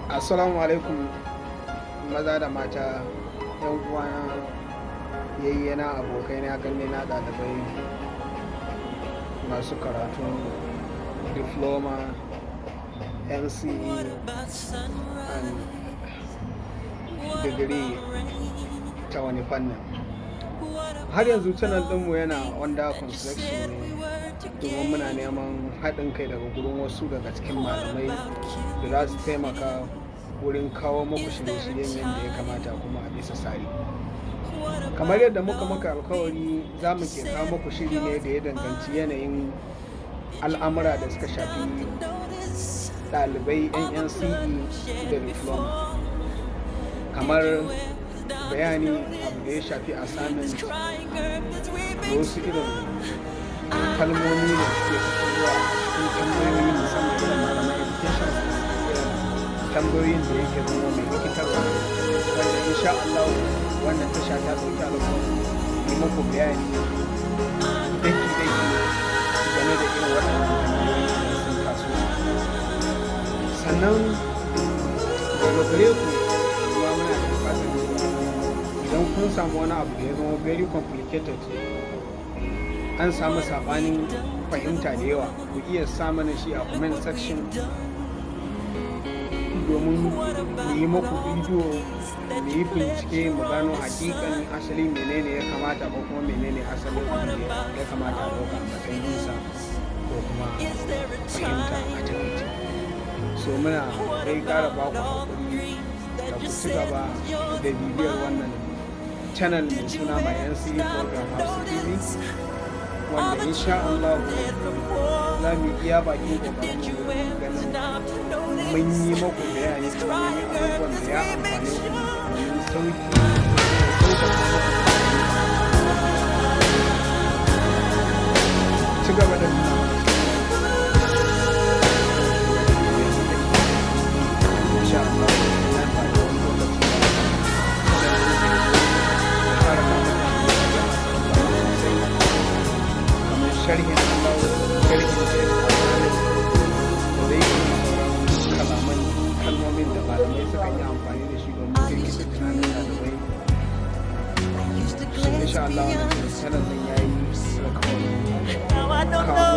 Assalamu alaikum, maza da mata, 'yan uwana, yayyena, abokaina, ƙannena, ɗalibai masu karatun diploma, NCE and digiri ta wani fannin. Har yanzu channel ɗinmu yana under construction ne, domin muna neman haɗin kai daga gurin wasu daga cikin malamai da za su taimaka wurin kawo muku shirye-shiryen yadda ya kamata kuma a bisa tsari. Kamar yadda muka maka alkawari, za mu ke kawo muku shiri ne da ya danganci yanayin al'amura da suka shafi ɗalibai 'yan NCE da diploma. Kamar bayani abu da ya shafi assignment da wasu irin kalmomi da suke zuwa cikin tambayoyi, musamman irin malaman education, irin tambayoyin da yake zama mai rikitarwa, wanda insha Allah wannan tasha ta ɗauki alƙawarin yi muku bayani daki-daki game da irin waɗannan tambayoyi idan sun taso. Sannan daga gare ku kuma muna da buƙatar, idan kun samu wani abu da ya zama very complicated, an samu saɓanin fahimta da yawa, ku iya sa mana shi a comment section domin mu yi muku bidiyo, mu yi bincike, mu gano hakikanin asali menene ya kamata ko kuma menene asalin abin da ya kamata a ɗauka a matsayin amsa ko kuma fahimta a takaice. So muna dai ƙara ba ku haƙuri da ku ci gaba da bibiyar wannan channel mai suna My NCE Program Hausa TV, wanda insha Allah za mu iya bakin ƙoƙarin mu wurin ganin mun yi muku bayani kuma mun yi abubuwan da ya amfane ku domin sauƙaƙa muku. Ci gaba da nuna mana soyayya. Insha Allah nan ba da wani lokaci ba, channel ɗin zai zo ya fara kawo muku shirye-shirye masu amfani sosai, kamar sharhin Allah, sharhin test, assignment, da dai irin sauran kalaman kalmomin da malamai sukan yi amfani da shi domin jirkita tunanin ɗalibai. So insha Allah wannan channel ɗin ya yi alkawarin kawo